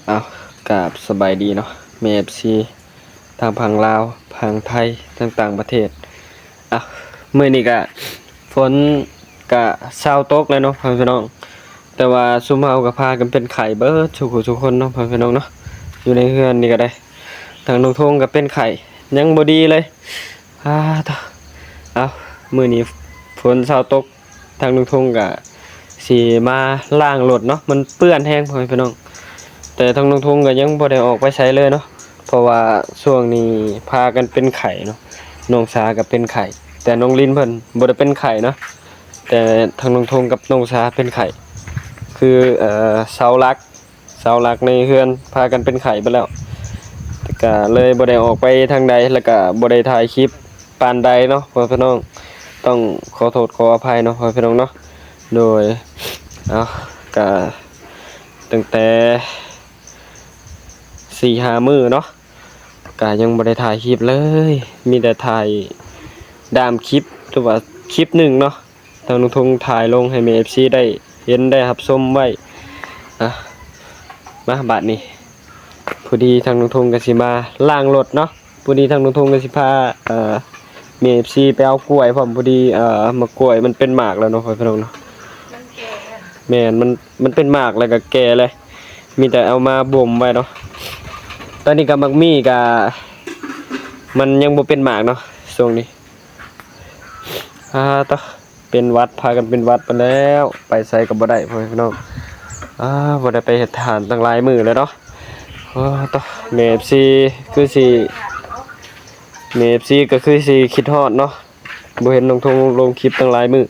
ເອົາ ກາບສະບາຍດີເນາະ ແມ່ເອັຟຊີ ທັງຝັ່ງລາວ ຝັ່ງໄທ ທັງຕ່າງປະເທດ. ເອົາ ມື້ນີ້ກະຝົນກະເຊົາຕົກແລ້ວເນາະ ພໍ່ແມ່ພີ່ນ້ອງ, ແຕ່ວ່າຊຸມເຮົາກະພາກັນເປັນໄຂ້ເບິດສູ່ຜູ້ສູ່ຄົນເນາະ ພໍ່ແມ່ພີ່ນ້ອງເນາະ. ຢູ່ໃນເຮືອນນີ້ກະໄດ້ ທາງນ້ອງທົງກະເປັນໄຂ້ ຍັງບໍ່ດີເລີຍ. ອາ ເອົາ ມື້ນີ້ຝົນເຊົາຕົກ ທາງນ້ອງທົງກະຊິມາລ້າງລົດເນາະ, ມັນເປື້ອນແຮງ ພໍ່ແມ່ພີ່ນ້ອງ. ແຕ່ທາງນ້ອງທົງກະຍັງບໍ່ໄດ້ອອກໄປໃສເລີຍເນາະ, ເພາະວ່າຊ່ວງນີ້ພາກັນເປັນໄຂ້ເນາະ, ນ້ອງສາກະເປັນໄຂ້ ແຕ່ນ້ອງລິນເພິ່ນບໍ່ໄດ້ເປັນໄຂ້ເນາະ, ແຕ່ທາງນ້ອງທົງກັບນ້ອງສາເປັນໄຂ້ ຄື ເອີ ເສົາຫຼັກ ເສົາຫຼັກໃນເຮືອນພາກັນເປັນໄຂ້ເບິດແລ້ວ, ກະເລີຍບໍ່ໄດ້ອອກໄປທາງໃດ ແລ້ວກະບໍ່ໄດ້ຖ່າຍຄລິບປານໃດເນາະ ພໍ່ແມ່ພີ່ນ້ອງ. ຕ້ອງຂໍໂທດຂໍອະໄພເນາະ ພໍ່ແມ່ພີ່ນ້ອງເນາະ. ໂດຍ ເອົາ ກະຕັ້ງແຕ່ສີ່ຫ້າມື້ເນາະ ກະຍັງບໍ່ໄດ້ຖ່າຍຄລິບເລີຍ, ມີແຕ່ຖ່າຍດ້າມຄລິບ ຫຼືວ່າຄລິບໜຶ່ງເນາະ. ທາງນ້ອງທົງຖ່າຍລົງໃຫ້ແມ່ເອັຟຊີໄດ້ເຫັນໄດ້ຮັບຊົມໄວ້. ອະ ມາບາດນີ້ ພໍດີທາງນ້ອງທົງກະຊິມາລ້າງລົດເນາະ, ພໍດີທາງນ້ອງທົງກະຊິພາ ເອີ ແມ່ເອັຟຊີໄປເອົາກ້ວຍພ້ອມ. ພໍດີ ເອີ ໝາກກ້ວຍມັນເປັນໝາກແລ້ວເນາະ ພໍ່ແມ່ພີ່ນ້ອງເນາະ, ມັນແກ່ ແມ່ນ ມັນ ມັນເປັນໝາກແລ້ວກະແກ່ເລີຍ, ມີແຕ່ເອົາມາບົ່ມໄວ້ເນາະ. ຕອນນີ້ກະໝາກມີ້ກະ ມັນຍັງບໍ່ເປັນໝາກເນາະ ຊ່ວງນີ້. ອາ ຕະ ເປັນຫວັດ ພາກັນເປັນຫວັດໄປແລ້ວ, ໄປໃສກະບໍ່ໄດ້ ພໍ່ແມ່ພີ່ນ້ອງ. ອາ ບໍ່ໄດ້ໄປເຮັດທານຕັ້ງຫຼາຍມື້ແລ້ວເນາະ. ໂອ້ ຕະ ແມ່ເອັຟຊີຄືຊິ ແມ່ເອັຟຊີກະຄືຊິຄິດຮອດເນາະ, ບໍ່ເຫັນນ້ອງທົງລົງຄລິບຕັ້ງຫຼາຍມື້.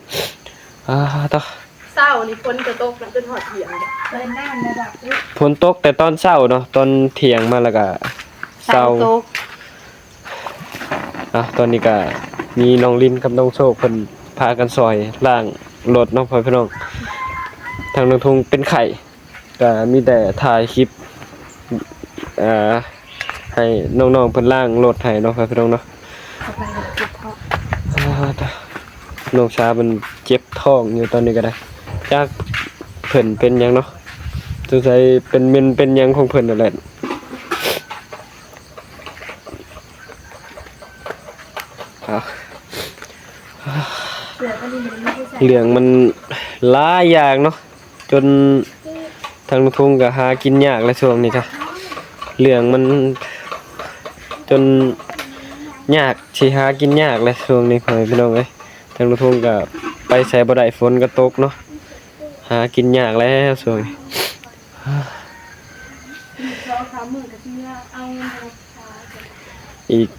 ອາ ຕະ ເຊົ້ານີ້ຝົນກະຕົກນະ ຈົນຮອດທ່ຽງ. ຝົນຕົກແຕ່ຕອນເຊົ້າເນາະ, ຕອນທ່ຽງມາແລ້ວກະເຊົາ. ເຊົາຕົກ. ອ່ະ ຕອນນີ້ກະມີນ້ອງລິນກັບນ້ອງໂຊກເພິ່ນພາກັນຊ່ອຍລ້າງລົດເນາະ ພໍ່ແມ່ພີ່ນ້ອງ. ທາງນ້ອງທຸງເປັນໄຂ້ ກະມີແຕ່ຖ່າຍຄລິບ ເອີ ໃຫ້ນ້ອງໆເພິ່ນລ້າງລົດໃຫ້ເນາະ ພໍ່ແມ່ພີ່ນ້ອງເນາະ. ອ່າ ນ້ອງຊາເພິ່ນເຈັບທ້ອງຢູ່ຕອນນີ້ກະໄດ້ ຈັກເພິ່ນເປັນຫຍັງເນາະ, ສົງໄສເປັນເມັນເປັນຫຍັງຂອງເພິ່ນນັ້ນແຫຼະ. ອ່າ ເລື່ອງມັນຫຼາຍຢ່າງເນາະ ຈົນທາງລຸງທຸງກະຫາກິນຍາກແລ້ວ ຊ່ວງນີ້ກະເລື່ອງມັນຈົນຍາກ ຊິຫາກິນຍາກແລ້ວຊ່ວງນີ້ ພໍ່ແມ່ພີ່ນ້ອງເອີຍ. ທາງລຸງທຸງກະໄປໃສບໍ່ໄດ້ ຝົນກະຕົກເນາະ ຫາກິນຍາກແລ້ວຊ່ວງນີ້. ອີກ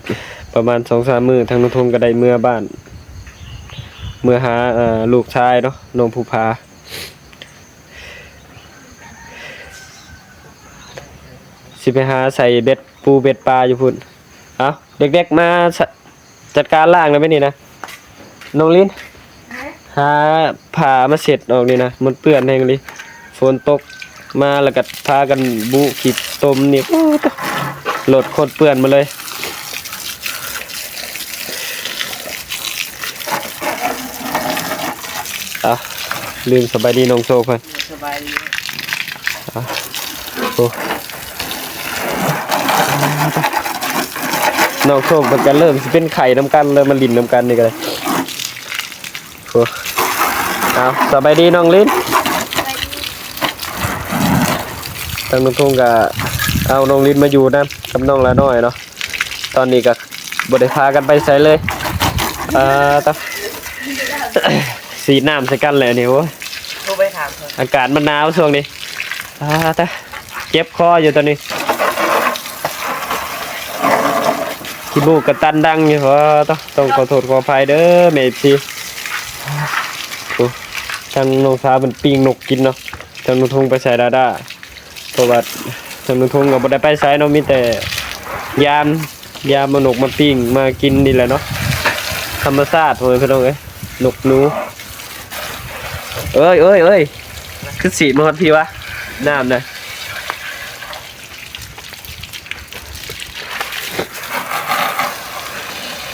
ປະມານສອງສາມມື້ ທາງນ້ອງທົງກະໄດ້ເມືອບ້ານ ເມືອຫາ ເອີ ລູກຊາຍເນາະ ນ້ອງພູຜາ ຊິໄປຫາໃສ່ເບັດປູເບັດປາຢູ່ພຸ້ນ. ເອົາ ເດັກໆ ມາ ຈັດການລ້າງແລ້ວແມ່ນນີ້ນະ ນ້ອງລິນ ຫາຜ້າມາເຊັດອອກນີ້ນະ ມັນເປື້ອນແຮງອີ່ຫຼີ. ຝົນຕົກມາແລ້ວກະພາກັນບຸຂີ້ຕົມນີ້ ໂອ້ ລົດຄົນເປື້ອນໝົດເລີຍ. ເອົາ ລືມສະບາຍດີນ້ອງໂຊກເພິ່ນ ສະບາຍດີ. ໂອ້ ນ້ອງໂຊກເພິ່ນກະເລີ່ມຊິເປັນໄຂ້ນຳກັນເລີຍ ມາຫຼິ້ນນຳກັນນີ້ກະໄດ້. ໂອ້ ເອົາ ສະບາຍດີນ້ອງລິນ. ທາງນ້ອງທຸງກະເອົານ້ອງລິນມາຢູ່ນຳກັບນ້ອງລານ້ອຍເນາະ. ຕອນນີ້ກະບໍ່ໄດ້ພາກັນໄປໃສເລີຍ. ອ່າ ຕະ ສີດນ້ຳໃສ່ກັນແຫຼະນີ້ ໂອ້ຍ ໂທໄປຖາມເພິ່ນ ອາກາດມັນໜາວຊ່ວງນີ້. ອ່າ ຕະ ເຈັບຄໍຢູ່ຕອນນີ້ ຂີ້ມູກກະຕັນດັງຢູ່. ອ່າ ຕະ ຕ້ອງຂໍໂທດຂໍອະໄພເດີແມ່ເອັຟຊີ. ໂອ້ ທາງນ້ອງສາວເພິ່ນປີ້ງນົກກິນເນາະ ທາງນ້ອງທຸງໄປໃສ່ດາດາ. ເພາະວ່າທາງນ້ອງທຸງກະບໍ່ໄດ້ໄປໃສເນາະ ມີແຕ່ຍາມ ຍາມເອົານົກມາປີ້ງມາກິນນີ້ແຫຼະເນາະ ທຳມະຊາດ ພໍ່ແມ່ພີ່ນ້ອງເອີຍ. ນົກໜູ ເອີຍ ເອີຍ ເອີຍ ຄືສີດມາຮອດພີ້ວະ ນ້ຳນະ.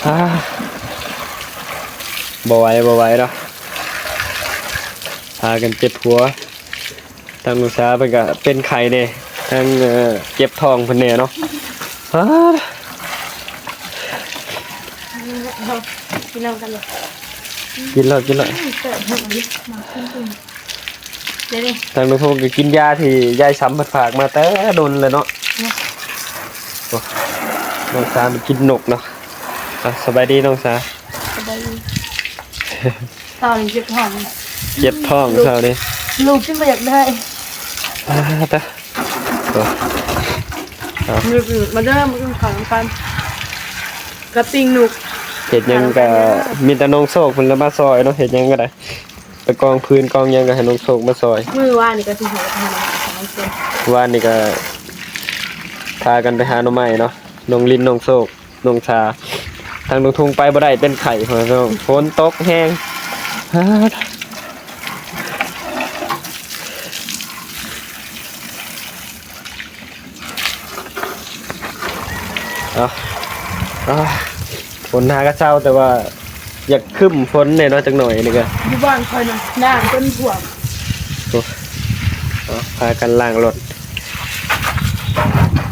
ອ່າ ບໍ່ໄຫວ ບໍ່ໄຫວເນາະ ພາກັນເຈັບຫົວ. ທາງນ້ອງສາວເພິ່ນກະເປັນໄຂ້ແດ່ ທັງ ເອີ ເຈັບທ້ອງເພິ່ນແດ່ເນາະ. ປາດ ກິນນຳກັນເລີຍ ກິນໂລດ ກິນໂລດ. ທາງນ້ອງທົງກໍກິນຢາທີ່ຍາຍຊຳເພິ່ນຝາກມາແຕ່ດົນແລ້ວເນາະ. ໂອ້ ນ້ອງສາວກິນນົກເນາະ. ອ່ະ ສະບາຍດີນ້ອງສາວ. ສະບາຍດີ. ເຊົ້ານີ້ເຈັບທ້ອງ ເຈັບທ້ອງເຊົ້ານີ້ ລູກຈຶ່ງບໍ່ຢາກໄດ້. ອ່າ ຕະ ໂອ້ ເອົາ ມາເດີ ມາກິນເຂົ້ານຳກັນ ກະປີ້ງນົກ. ເຮັດຫຍັງກະມີແຕ່ນ້ອງໂຊກເພິ່ນລະມາຊ່ອຍເນາະ ເຮັດຫຍັງກໍໄດ້ ໄປກອງຟືນກອງຫຍັງກໍໃຫ້ນ້ອງໂຊກມາຊ່ອຍ. ມື້ວານນີ້ກໍຊິໃຫ້ ວານນີ້ກໍພາກັນໄປຫາໜໍ່ໄມ້ເນາະ ນ້ອງລິນ ນ້ອງໂຊກ ນ້ອງສາ. ທາງນ້ອງທຸງໄປບໍ່ໄດ້ ເປັນໄຂ້ ພໍ່ແມ່ພີ່ນ້ອງ ຝົນຕົກແຮງ. ເອົາ ເອົາ ຝົນຫາກະເຊົາ ແຕ່ວ່າຢາກຄຶ້ມຝົນແດ່ເນາະ ຈັກໜ້ອຍນີ້ກະ. ຢູ່ບ້ານຂ້ອຍນະ ນ້ຳຈົນຖ້ວມ. ໂອ້ ເອົາ ພາກັນລ້າງລົດ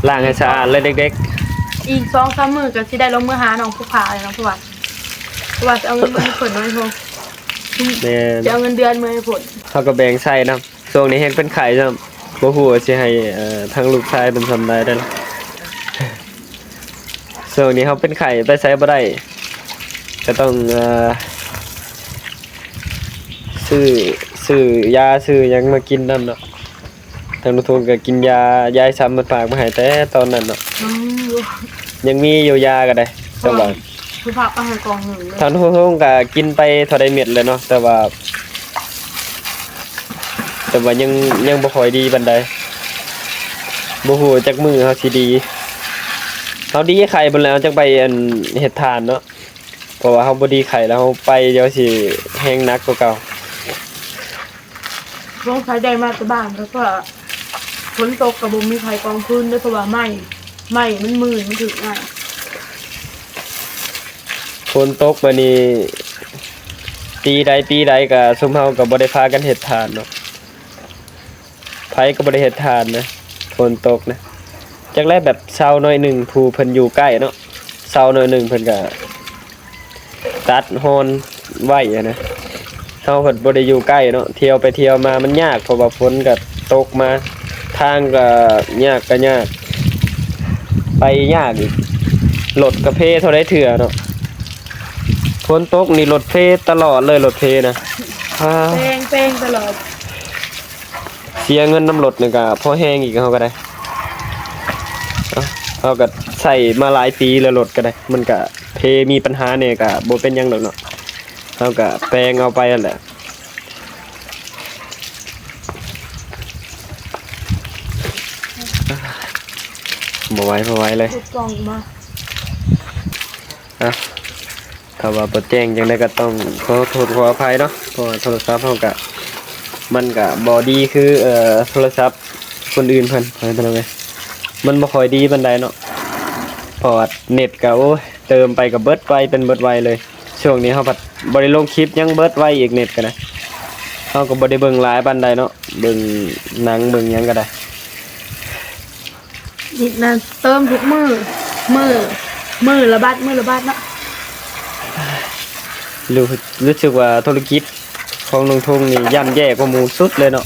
ລ້າງໃຫ້ສະອາດເລີຍເດັກໆ. ອີກສອງສາມມື້ກໍຊິໄດ້ລົງມືຫານ້ອງພູຜາແລ້ວເນາະ ເພາະວ່າ ເພາະວ່າຊິເອົາເງິນມາໃຫ້ເພິ່ນເນາະ. ແມ່ນ ຊິເອົາເງິນເດືອນມາໃຫ້ເພິ່ນ. ເຮົາກໍແບ່ງໃຊ້ນຳ ຊ່ວງນີ້ແຮງເປັນໄຂ້ຊ້ຳ ບໍ່ຮູ້ວ່າຊິໃຫ້ ເອີ ທາງລູກຊາຍເພິ່ນສ່ຳໃດໄດ້ລະ. ຊ່ວງນີ້ເຮົາເປັນໄຂ້ໄປໃສບໍ່ໄດ້ ກໍຕ້ອງ ເອີ ຊື້ ຊື້ຢາຊື້ຫຍັງມາກິນນຳເນາະ. ທາງນ້ອງທຸງກໍກິນຢາ ຍາຍຊຳເພິ່ນຝາກມາໃຫ້ແຕ່ຕອນນັ້ນເນາະ. ຍັງມີຢູ່ ຍັງມີຢູ່ຢາກໍໄດ້ ແຕ່ວ່າ ເພິ່ນຝາກມາໃຫ້ກ່ອງໜຶ່ງເລີຍ. ທາງນ້ອງທຸງກໍກິນໄປເທົ່າໃດເມັດແລ້ວເນາະ ແຕ່ວ່າ ແຕ່ວ່າຍັງ ຍັງບໍ່ຄ່ອຍດີປານໃດ ບໍ່ຮູ້ຈັກມື້ເຮົາຊິດີ. ເຮົາດີໄຂ້ພຸ້ນແຫຼະ ເຮົາຈັ່ງໄປ ອັນ ເຮັດທານເນາະ ເພາະວ່າເຮົາບໍ່ດີໄຂ້ແລ້ວເຮົາໄປ ດຽວຊິແຮງໜັກກວ່າເກົ່າ. ສົງໄສໄດ້ມາແຕ່ບ້ານ ເພາະວ່າຝົນຕົກກໍບໍ່ມີໃຜກອງຟືນເດ້ ເພາະວ່າໄມ້ ໄມ້ມັນມື່ນ ມັນຖືກນ້ຳ. ຝົນຕົກບາດນີ້ ປີໃດປີໃດກໍ ຊຸມເຮົາກໍບໍ່ໄດ້ພາກັນເຮັດທານເນາະ ໃຜກໍບໍ່ໄດ້ເຮັດທານນະ ຝົນຕົກນະ. ຈັກແລະ ແບບເຊົາໜ້ອຍໜຶ່ງ ຜູ້ເພິ່ນຢູ່ໃກ້ເນາະ ເຊົາໜ້ອຍໜຶ່ງເພິ່ນກໍ ຕັດຮອນໄວ້ຫັ້ນນະ. ເຮົາພັດບໍ່ໄດ້ຢູ່ໃກ້ເນາະ ທ່ຽວໄປທ່ຽວມາມັນຍາກ ເພາະວ່າຝົນກໍຕົກມາ ທາງກໍຍາກ ກໍຍາກ ໄປຍາກອີກ ລົດກໍເພເທົ່າໃດເທື່ອເນາະ. ຝົນຕົກນີ້ລົດເພຕະຫຼອດເລີຍ ລົດເພນະ ອ່າ ແພງ ແພງຕະຫຼອດ. ເສຍເງິນນຳລົດນີ້ກະພໍແຮງອີກ ເຮົາກະໄດ້ ເຮົາກະໃຊ້ມາຫຼາຍປີແລ້ວ ລົດກະໄດ້ ມັນກະເພມີປັນຫາແດ່ ກະບໍ່ເປັນຫຍັງດອກເນາະ ເຮົາກະແປງເອົາໄປຫັ້ນແຫຼະ. ບໍ່ໄຫວ ບໍ່ໄຫວເລີຍ ເຮັດກ່ອງມາ ອ່ະ. ຖ້າວ່າບໍ່ແຈ້ງຈັ່ງໃດກໍຕ້ອງຂໍໂທດຂໍອະໄພເນາະ ເພາະວ່າໂທລະສັບເຮົາກະ ມັນກະບໍ່ດີຄື ເອີ ໂທລະສັບຄົນອື່ນເພິ່ນ ພໍ່ແມ່ພີ່ນ້ອງເອີຍ ມັນບໍ່ຄ່ອຍດີປານໃດເນາະ ເພາະວ່າເນັດກະ ໂອ້ຍ ເຕີມໄປກະເບິດໄວ ເປັນເບິດໄວເລີຍ. ຊ່ວງນີ້ເຮົາພັດບໍ່ໄດ້ລົງຄລິບຫຍັງ ເບິດໄວອີກ ເນັດກະນະ ເຮົາກະບໍ່ໄດ້ເບິ່ງຫຼາຍປານໃດເນາະ ເບິ່ງໜັງເບິ່ງຫຍັງກະໄດ້. ນີ້ນະ ເຕີມທຸກມື້ ມື້ ມື້ລະບັດ ມື້ລະບັດເນາະ. ຮູ້ ຮູ້ສຶກວ່າທຸລະກິດຂອງນ້ອງທຸງນີ້ ຍ່ຳແຍ່ກວ່າໝູ່ສຸດເລີຍເນາະ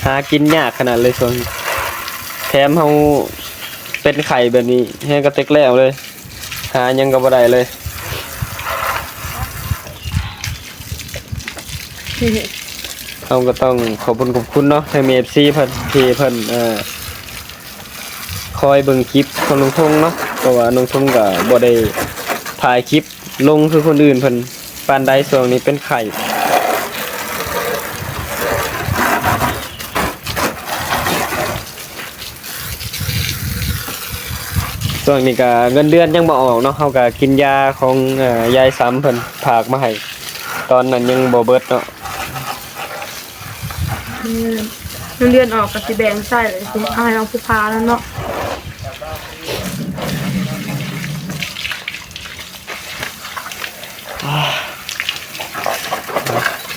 ຫາກິນຍາກຂະໜາດເລີຍຊ່ວງນີ້ ແຖມເຮົາເປັນໄຂ້ແບບນີ້ ແຮງກະເຕັກແລ້ວເລີຍ ຫາຫຍັງກໍບໍ່ໄດ້ເລີຍ. ເຮົາກໍຕ້ອງຂອບຄຸນຂອບຄຸນເນາະ ທາງເອັຟຊີເພິ່ນ ທີ່ເພິ່ນ ເອີ ຄອຍເບິ່ງຄລິບຂອງນ້ອງທົງເນາະ ເພາະວ່ານ້ອງທົງກໍບໍ່ໄດ້ຖ່າຍຄລິບລົງຄືຄົນອື່ນເພິ່ນປານໃດ ຊ່ວງນີ້ເປັນໄຂ້. ຊ່ວງນີ້ກະເງິນເດືອນຍັງບໍ່ອອກເນາະ ເຮົາກະກິນຢາຂອງ ເອີ ຍາຍສຳເພິ່ນຝາກມາໃຫ້ ຕອນນັ້ນຍັງບໍ່ເບິດເນາະ. ເງິນເດືອນອອກກະຊິແບ່ງໃຊ້ ເອົາໃຫ້ນ້ອງຜູ້ພາແລ້ວເນາະ.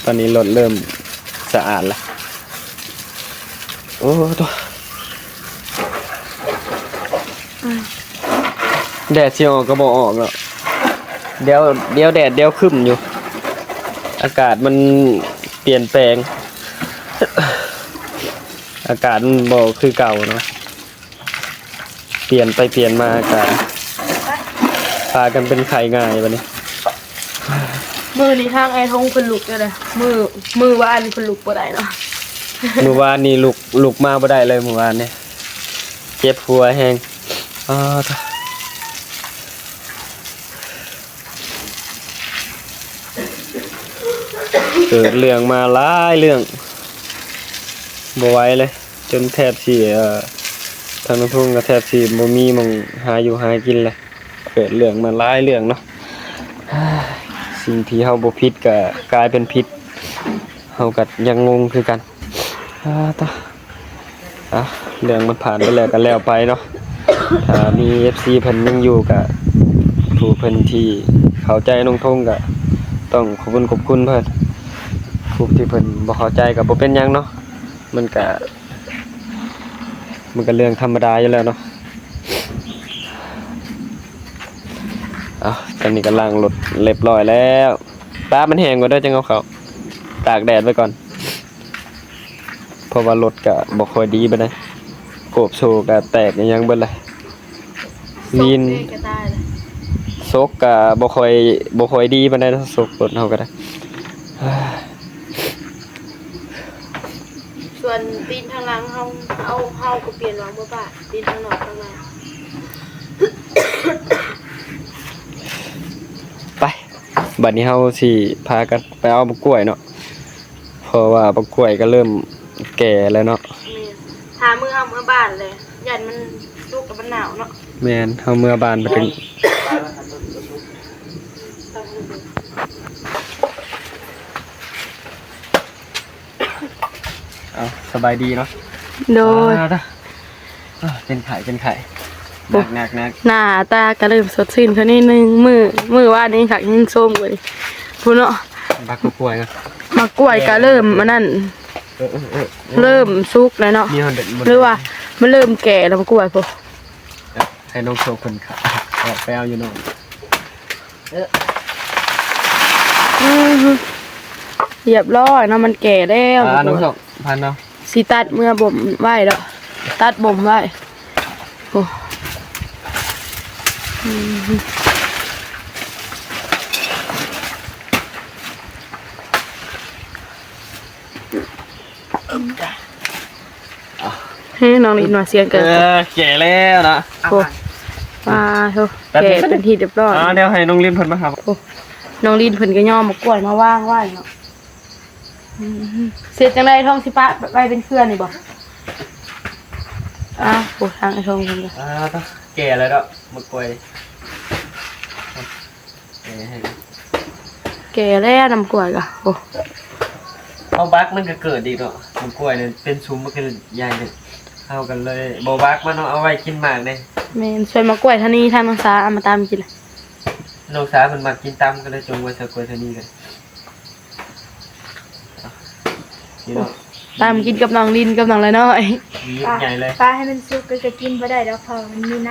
ຕອນນີ້ລົດເລີ່ມສະອາດລະ ໂອ້ໂຕ. ແດດຊິອອກກໍບໍ່ອອກເນາະ ດຽວ ດຽວແດດ ດຽວຄຶ້ມຢູ່ ອາກາດມັນປ່ຽນແປງ ອາກາດມັນບໍ່ຄືເກົ່າເນາະ ປ່ຽນໄປປ່ຽນມາ ອາກາດ ພາກັນເປັນໄຂ້ງ່າຍບັດນີ້. ມື້ນີ້ທາງອ້າຍທົງເພິ່ນລຸກຢູ່ເດ້ ມື້ ມື້ວານນີ້ເພິ່ນລຸກບໍ່ໄດ້ເນາະ ມື້ວານນີ້ລຸກ ລຸກມາບໍ່ໄດ້ເລີຍມື້ວານນີ້ ເຈັບຫົວແຮງ ອ້າ ເກີດເລື່ອງມາຫຼາຍເລື່ອງ ບໍ່ໄຫວເລີຍ ຈົນແທບຊິ ເອີ ທາງນ້ອງທຸງກໍແທບຊິບໍ່ມີໝ່ອງຫາຢູ່ຫາກິນແລ້ວ ເກີດເລື່ອງມາຫຼາຍເລື່ອງເນາະ ສິ່ງທີ່ເຮົາບໍ່ຜິດກໍກາຍເປັນຜິດ ເຮົາກໍຍັງງົງຄືກັນ ອາ ຕະ ອາ ເລື່ອງມັນຜ່ານໄປແລ້ວກໍແລ້ວໄປເນາະ ຖ້າມີເອັຟຊີເພິ່ນຍັງຢູ່ກໍ ຜູ້ເພິ່ນທີ່ເຂົ້າໃຈນ້ອງທົງກໍຕ້ອງຂອບຄຸນຂອບຄຸນເພິ່ນ ຜູ້ທີ່ເພິ່ນບໍ່ເຂົ້າໃຈກໍບໍ່ເປັນຫຍັງເນາະ ມັນກະ ມັນກະເລື່ອງທຳມະດາຢູ່ແລ້ວເນາະ ເອົາ ຕອນນີ້ກະລ້າງລົດຮຽບຮ້ອຍແລ້ວ ປາມັນແຫ້ງກ່ອນເດີ ຈັ່ງເອົາເຂົ້າ ຕາກແດດໄວ້ກ່ອນ ເພາະວ່າລົດກະບໍ່ຄ່ອຍດີປານໃດ ໂກບໂຊກະແຕກອີ່ຫຍັງເບິດແລ້ວ ລີນ ສົກເດ້ກະຕາຍແລ້ວ ສົກກະບໍ່ຄ່ອຍ ບໍ່ຄ່ອຍດີປານໃດເນາະ ສົກລົດເຮົາກະໄດ້ ສ່ວນຕີນທາງຫຼັງເຮົາ ເຮົາ ເຮົາກໍປ່ຽນຫວັງບໍ່ປາດ ຕີນທາງນອກທາງໃນ ໄປ ບັດນີ້ເຮົາຊິພາກັນໄປເອົາບັກກ້ວຍເນາະ ເພາະວ່າບັກກ້ວຍກໍເລີ່ມແກ່ແລ້ວເນາະ ແມ່ນ ຖ້າມື້ເຮົາເມືອບ້ານແຫຼະ ຢ້ານມັນສຸກແລ້ວມັນໜາວເນາະ ແມ່ນ ເຮົາເມືອບ້ານໄປເຖິງ ເອົາ ສະບາຍດີເນາະ ໂດຍ ອ່າ ເປັນໄຂ້ ເປັນໄຂ້ ໂອ້ ໜັກໆໆ ໜ້າຕາກໍເລີ່ມສົດຊື່ນຂຶ້ນນິດໜຶ່ງ ມື້ ມື້ວານນີ້ຄັກຍັງໂຊມກວ່ານີ້ ພຸ້ນເນາະ ບັກກ້ວຍ ບັກກ້ວຍກໍເລີ່ມອັນນັ້ນ ເອີ ເອີ ເອີ ເອີ ເລີ່ມສຸກແລ້ວເນາະ ມີຮອດເດັດ ຫຼືວ່າມັນເລີ່ມແກ່ແລ້ວ ບັກກ້ວຍພຸ້ນ ໃຫ້ນ້ອງໂຊເພິ່ນ ອອກໄປເອົາຢູ່ນອກ ເອີ ອື ຮຽບຮ້ອຍເນາະ ມັນແກ່ແລ້ວ ອ່າ ນ້ອງໂຊ ພັນເນາະ ຊິຕັດເມືອບົ່ມໄວ້ດອກ ຕັດບົ່ມໄວ້ ໂອ້ ອື ເຮີ ນ້ອງລິນວ່າສຽງເກີນ ເອີ ແກ່ແລ້ວນະ ໂອ້ ປາໂທ້ ແກ່ເປັນທີ່ຮຽບຮ້ອຍ ອ່າ ດຽວໃຫ້ນ້ອງລິນເພິ່ນມາຫາ ໂອ້ ນ້ອງລິນເພິ່ນກໍຍໍໝາກກ້ວຍມາວາງໄວ້ເນາະ ອື ເຮັດຈັ່ງໃດ ທອງຊິປະໄວ້ເປັນເຄື່ອນີ້ບໍ່? ອ້າວ ໂອ້ ທາງໄອ້ທອງເພິ່ນກໍ ອ່າ ແກ່ແລ້ວເນາະ ໝາກກ້ວຍ ແກ່ແລ້ວນຳກ້ວຍກະ ໂອ້ ເຮົາບັກມັນກະເກີດອີກເນາະ ມັນກ້ວຍນີ້ເປັນຊຸມ ມັນກະໃຫຍ່ເລີຍ ເຮົາກະເລີຍບໍ່ບັກມັນເນາະ ເອົາໄວ້ກິນໝາກເດ້ ແມ່ນ ສ່ວນໝາກກ້ວຍທາງນີ້ ທາງນ້ອງສາເອົາມາຕຳກິນ ນ້ອງສາເພິ່ນມັກກິນຕຳ ກະເລີຍຈົ່ງໄວ້ໃສ່ກ້ວຍທາງນີ້ກະ ນີ້ເນາະ ຕຳກິນກັບນ້ອງລິນກັບນ້ອງລະນ້ອຍ ມີໃຫຍ່ເລີຍ ປາໃຫ້ມັນສຸກກໍ ກໍກິນບໍ່ໄດ້ດອກ ເພາະມັນມີໃນ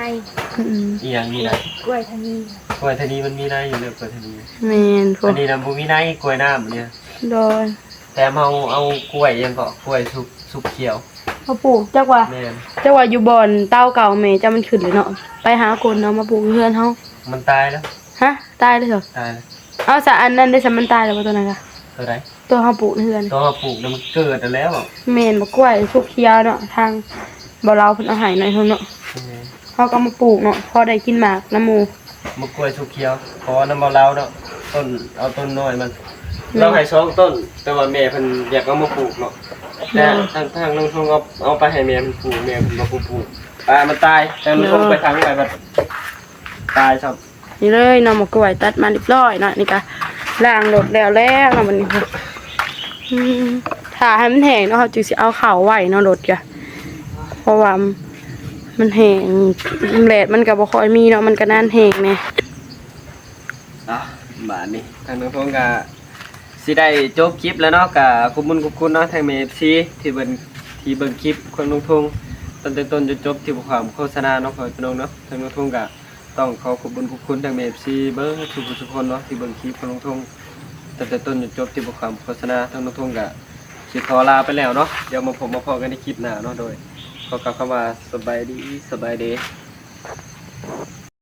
ອື ອີ່ຫຍັງມີໃນ? ກ້ວຍທາງນີ້ ກ້ວຍທາງນີ້ມັນມີໃນຢູ່ແລ້ວ ກ້ວຍທາງນີ້ ແມ່ນ ອັນນີ້ນະບໍ່ມີໃນ ກ້ວຍນ້ຳນີ້ ໂດຍ ແຕ່ເຮົາເອົາກ້ວຍຫຍັງເກາະ ກ້ວຍສຸກ ສຸກຂຽວ ເຮົາປູກ ຈັກວ່າ ແມ່ນ ຈັກວ່າຢູ່ບ່ອນເຕົາເກົ່າແມ່ເຈົ້າມັນຂຶ້ນແລ້ວເນາະ ໄປຫາຄົນເອົາມາປູກເຮືອນເຮົາ ມັນຕາຍແລ້ວ ຮະ ຕາຍແລ້ວເນາະ ຕາຍແລ້ວ ເອົາ ສະ ອັນນັ້ນເດ້ ສະ ມັນຕາຍແລ້ວບໍ່ ຕົວນັ້ນກະ ຕົວໃດ? ຕົວເຮົາປູກໃນເຮືອນ ຕົວເຮົາປູກນະ ມັນເກີດແລ້ວ ແມ່ນ ໝາກກ້ວຍສຸກຂຽວເນາະ ທາງບ່າວລາວເພິ່ນເອົາໃຫ້ໜ້ອຍໜຶ່ງເນາະ ແມ່ນ ເຮົາກໍເອົາມາປູກເນາະ ພໍໄດ້ກິນໝາກນຳໝູ່ ໝາກກ້ວຍສຸກຂຽວ ຂໍນຳບ່າວລາວເນາະ ຕົ້ນ ເອົາຕົ້ນນ້ອຍມັນ ແມ່ນ ລາວໃຫ້ສອງຕົ້ນ ແຕ່ວ່າແມ່ເພິ່ນຢາກເອົາມາປູກເນາະ ແຕ່ ໂດຍ ທາງ ທາງນ້ອງທົງເອົາ ເອົາໄປໃຫ້ແມ່ເພິ່ນປູກ ແມ່ເພິ່ນບໍ່ປູກ ປາມັນຕາຍ ແຕ່ມັນ ໂດຍ ລົງໄປທາງໄປບັດຕາຍຊ້ຳ. ນີ້ເລີຍເນາະ ໝາກກ້ວຍຕັດມາຮຽບຮ້ອຍເນາະ ນີ້ກະລ້າງລົດແລ້ວແລ້ວເນາະ ບັດນີ້ ອືມ ຖ້າໃຫ້ມັນແຫ້ງເນາະ ເຮົາຈຶ່ງຊິເອົາເຂົ້າໄວ້ເນາະ ລົດກະ ເພາະວ່າມັນແຫ້ງ ແດດມັນກະບໍ່ຄ່ອຍມີເນາະ ມັນກະນານແຫ້ງແດ່ ອ່ະ ບາດນີ້ທາງນ້ອງທົງກະ ຊິໄດ້ຈົບຄລິບແລ້ວເນາະ ກະຂອບຄຸນຂອບຄຸນເນາະ ທັງແມ່ເອັຟຊີທີ່ເບິ່ງ ທີ່ເບິ່ງຄລິບຂອງນ້ອງທົງ ຕັ້ງແຕ່ຕົ້ນຈົນຈົບທີ່ບໍ່ຂວາມໂຄສະນາເນາະ ພໍ່ແມ່ພີ່ນ້ອງເນາະ. ທາງນ້ອງທົ່ງກະຕ້ອງຂໍຂອບບຸນຂອບຄຸນທາງແມ່ເອັຟຊີເບິດທຸກຜູ້ທຸກຄົນເນາະ ທີ່ເບິ່ງຄລິບຂອງນ້ອງທົ່ງຕັ້ງແຕ່ຕົ້ນຈົນຈົບທີ່ບໍ່ຂວາມໂຄສະນາ. ທາງນ້ອງທົ່ງກະຊິຂໍລາໄປແລ້ວເນາະ ດຽວມາພົບມາພໍ້ກັນໃນຄລິບໜ້າເນາະ. ໂດຍ ຂໍກ່າວຄຳວ່າສະບາຍດີ ສະບາຍດີ.